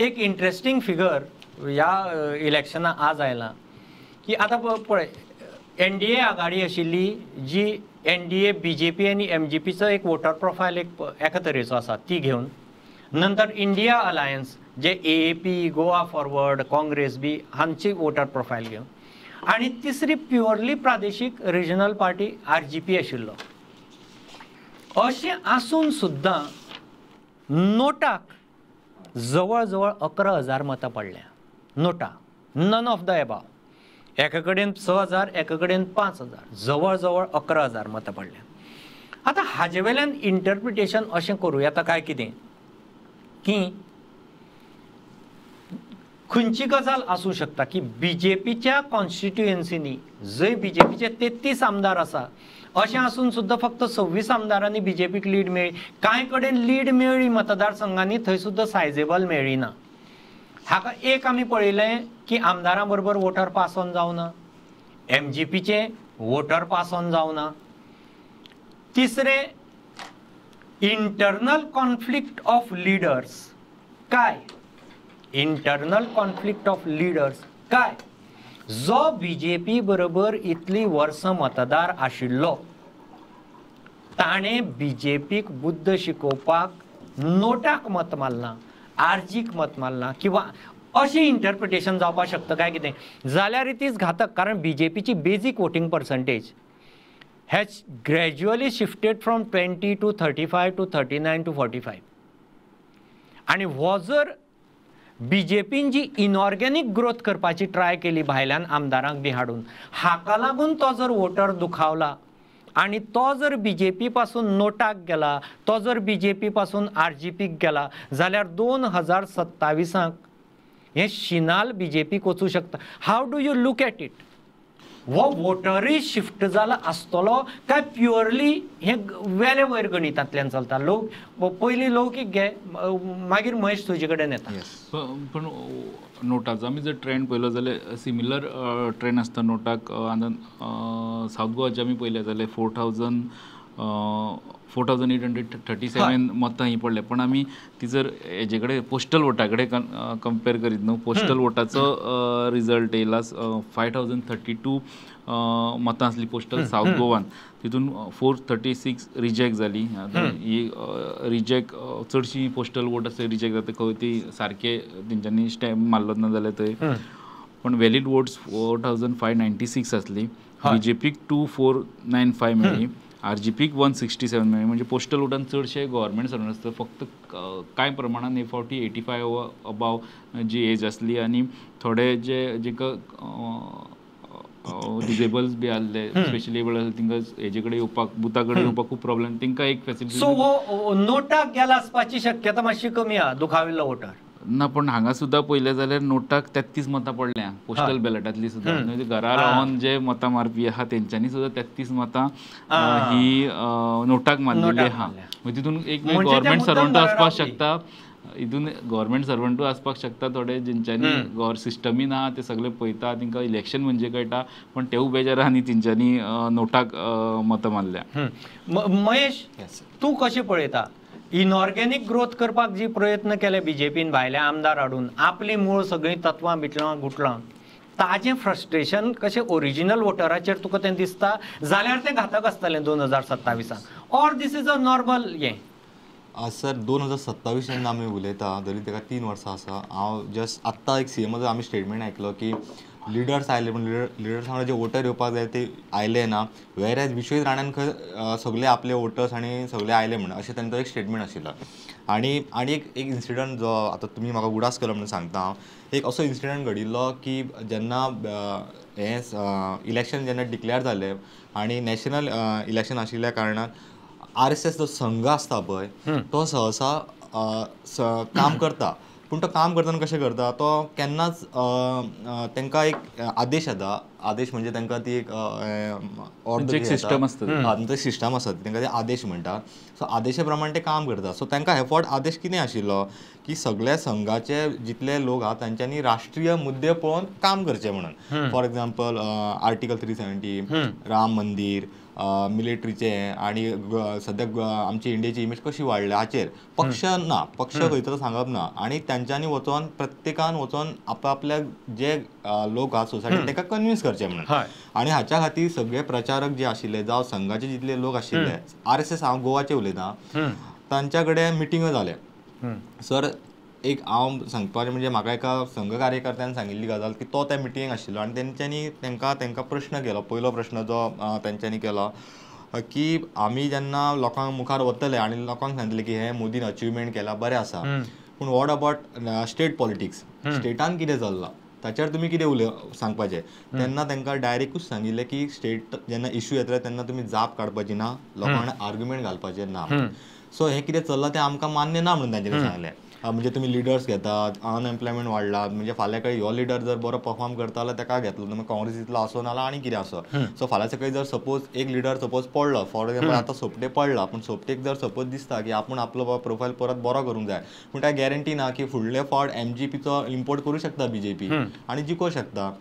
एक interesting figure ह्या इलेक्शना आज आयला की आतां पळय एनडीए आघाडी आशिल्ली जी एनडीए बीजेपी आनी एमजीपीचो एक वोटर प्रोफायल एक एका तरेचो आसा ती घेवन, नंतर इंडिया अलायन्स जे एएपी, गोवा फॉरवर्ड, काँग्रेस बी हांची वोटर प्रोफायल घेवन, आनी तिसरी प्युअरली प्रादेशीक रिजनल पार्टी आरजीपी आशिल्लो. अशें आसून सुद्दां नोटाक जवळ जवळ 11,000 मतां पडल्या. NOTA, none of the above, एका कडेन 6,000, एका कडेन 5,000, जवळ जवळ 11,000 मतां पडल्या. आतां हाजे वेल्यान इंटरप्रिटेशन अशें करूं येता काय कितें की खंयची गजाल आसूं शकता की बीजेपीच्या कॉन्स्टिट्युएन्सीनी जंय बीजेपीचे 33 आमदार आसा अशें आसून सुद्दां फक्त 26 आमदारांनी बीजेपीक लीड मेळ्ळी. कांय कडेन लीड मेळ्ळी मतदारसंघांनी, थंय सुद्दां सायजेबल मेळ्ळी ना. हाका एक आमी पळयलें की आमदारां बरोबर वोटर पास ऑन जावना, एमजीपीचे वोटर पास ऑन जावना. तिसरें, इंटरनल कॉन्फ्लिक्ट ऑफ लिडर्स काय, इंटरनल कॉन्फ्लिक्ट ऑफ लिडर्स काय, जो बीजेपी बरोबर इतली वर्सां मतदार आशिल्लो ताणें बीजेपीक बुद्द शिकोवपाक नोटाक मत मारलां, आरजीक मत मारलां, किंवा अशें इंटरप्रिटेशन जावपाक शकता काय कितें जाल्यार it is घातक. कारण बीजेपीची basic voting percentage has gradually shifted from 20 to 35 to 39 to 45. आनी हो जर बीजेपीन जी इनऑर्गेनिक ग्रोथ करपाची ट्राय केली भायल्यान आमदारांक बी हाडून, हाका लागून तो जर वोटर दुखावला आनी तो जर बीजेपी पासून नोटाक गेला, तो जर बीजेपी पासून आरजीपीक गेला जाल्यार 2027 हें शिनाल बीजेपीक वचूं शकता. How do you look at it? हो वोटरूय शिफ्ट जाला आसतलो काय प्युअरली हें वेले वयर गणितांतल्यान चलता? लोक पयलीं लौकीक घे, मागीर महेश तुजे कडेन येता. पूण नोटाचो आमी जर ट्रेंड पळयलो जाल्यार सिमिलर ट्रेंड आसता नोटाक. सावथ गोवाचे आमी पळयलें जाल्यार 4,837 मतां ही पडल्या. पण आमी ती जर हेजे कडेन पोस्टल वोटा कडेन कंपेर करीत न्हू, पोस्टल वोटाचो रिजल्ट येयला 5,032 मतां आसली पोस्टल सावथ गोवान, तितून 436 रिजेक्ट जाली. ही रिजेक्ट चडशी पोस्टल वोट आसा रिजेक्ट जाता, खंय ती सारके तेंच्यांनी स्टॅम्प मारलो ना जाल्यार थंय. पण व्हॅलीड वोट्स 4,596 आसली, बीजेपीक 2,495 मेळ्ळी, आरजीपीक 167 मेळ्ळी. म्हणजे पोस्टल वोटान चडशे गव्हर्मेंट सर्वंट आसता, फक्त कांय प्रमाणान एक फावटी 85 अबाव जी एज आसली आनी थोडे जे जेका डिजेबल्स बी आहले, स्पेशली एबल आसले, तेंकां हेजे कडेन येवपाक, बुथा कडेन येवपाक खूब प्रॉब्लेम, तेंकां एक फेसिलिटी. सो हो नोटाक गेला आसपाची शक्यता मातशी कमी आहा, दुखाविल्लो वोटर ना. पण हांगा सुद्दां पळयलें जाल्यार नोटाक 33 मतां पडल्या पोस्टल बॅलटांतली सुद्दां. म्हणजे घरा रावन जे मतां मारपी आहा तेंच्यांनी सुद्दां 33 मतां ही नोटाक मारलेली आहा. म्हणजे तितून एक गव्हर्मेंट सर्वंट आसपाक शकता, हितून गव्हर्मेंट सर्वंटूय आसपाक शकता थोडे जेंच्यांनी गव्हर सिस्टमी ना ते सगळे पळयता, तेंकां इलेक्शन म्हणजे कळटा, पण तेवूय बेजार आनी तेंच्यांनी नोटाक मतां मारल्या. महेश, तूं कशें पळयता इनऑर्गेनिक ग्रोथ करपाक जी प्रयत्न केले बीजेपीन भायले आमदार हाडून, आपली मूळ सगळीं तत्वां बिटलां गुटलां, ताजें फ्रस्ट्रेशन कशें ओरिजिनल वोटराचेर तुका तें दिसता जाल्यार तें घातक आसतलें 2027 or this is a normal हें? सर 2027 जेन्ना आमी उलयता तरी ताका 3 वर्सां आसा. हांव जस्ट आत्तां एक सीएमाचो आमी स्टेटमेंट आयकलो की लिडर्स आयले, पूण लिडर्स वांगडा जे वोटर येवपाक जाय ते आयले ना, वेर एज विश्वजीत राण्यान खंय सगळे आपले वोटर्स आनी सगळे आयले म्हणून अशें तांचो एक स्टेटमेंट आशिल्लो. आनी आनी एक एक इन्सिडंट जो आतां तुमी म्हाका उडास केलो म्हणून सांगता हांव, एक असो इन्सिडंट घडिल्लो की जेन्ना हें इलेक्शन जेन्ना डिक्लेअर जालें आनी नॅशनल इलेक्शन आशिल्ल्या कारणान आरएसएस जो संघ आसता पळय तो सहसा काम करता, पूण तो काम करतना कशें करता, तो केन्नाच तांकां एक आदेश येता, आदेश म्हणजे तांकां ती एक ऑर्डर सिस्टम आसता, तांचो सिस्टम आसता, तांकां ते आदेश म्हणटा. सो आदेशा प्रमाणे ते काम करता. सो तांकां हे फावट आदेश कितें आशिल्लो की सगळ्या संघाचे जितले लोक आहा तांच्यांनी राष्ट्रीय मुद्दे पळोवन काम करचे म्हणून. फॉर एग्जाम्पल आर्टिकल 370, राम मंदीर, मिलिटरीचे आनी सद्याक आमची इंडियेची इमेज कशी वाडल्या हाचेर. पक्ष ना, पक्ष खंयचो सांगप ना. आनी तांच्यांनी वचोन, प्रत्येकान वचोन आपआपल्या जे लोक आहा सोसायटीन ताका कन्विन्स करचे म्हणून. आनी हाच्या खातीर सगळे प्रचारक जे आशिल्ले जावं संघाचे जितले लोक आशिल्ले, आरएसएस, हांव गोवाचे उलयतां, तांच्या कडेन मिटिंगो जाले. सर, एक हांव सांगपाचें म्हणजे म्हाका एका संघ कार्यकर्त्यान सांगिल्ली गजाल की तो त्या मिटिंगेक आशिल्लो आनी तेंच्यांनी तांकां प्रश्न केलो. पयलो प्रश्न जो तेंच्यांनी केलो की आमी जेन्ना लोकांक मुखार वतले आनी लोकांक सांगतले की हे मोदीन अचिवमेंट केला, बरें आसा, पूण what about state politics? स्टेटान कितें चल्लां ताचेर तुमी कितें उलय सांगपाचें? तेन्ना तांकां डायरेक्टूच सांगिल्लें की स्टेट जेन्ना इशू येतले तेन्ना तुमी जाप काडपाची ना, लोकांक आर्ग्युमेंट घालपाचें ना. सो हें कितें चल्लां तें आमकां मान्य ना म्हणून तांच्यांनी सांगलें. म्हणजे तुमी लिडर्स घेतात, अनएम्प्लॉयमेंट वाडला, म्हणजे फाल्यां कडेन हो लिडर जर बरो परफॉर्म करता जाल्यार ताका घेतलो तुमी, काँग्रेसींतलो आसो नाल्यार आनी कितें आसो. सो फाल्यां सकाळी जर सपोज एक लिडर सपोज पडलो, फॉर एग्जाम्पल आतां सोपटे पडला, पूण सोपटेक जर सपोज दिसता की आपूण आपलो प्रोफायल परत बरो करूंक जाय, पूण ताका गॅरंटी ना की फुडले फावट एमजीपीचो इम्पोर्ट करूं शकता बीजेपी आनी जिखोवंक शकता.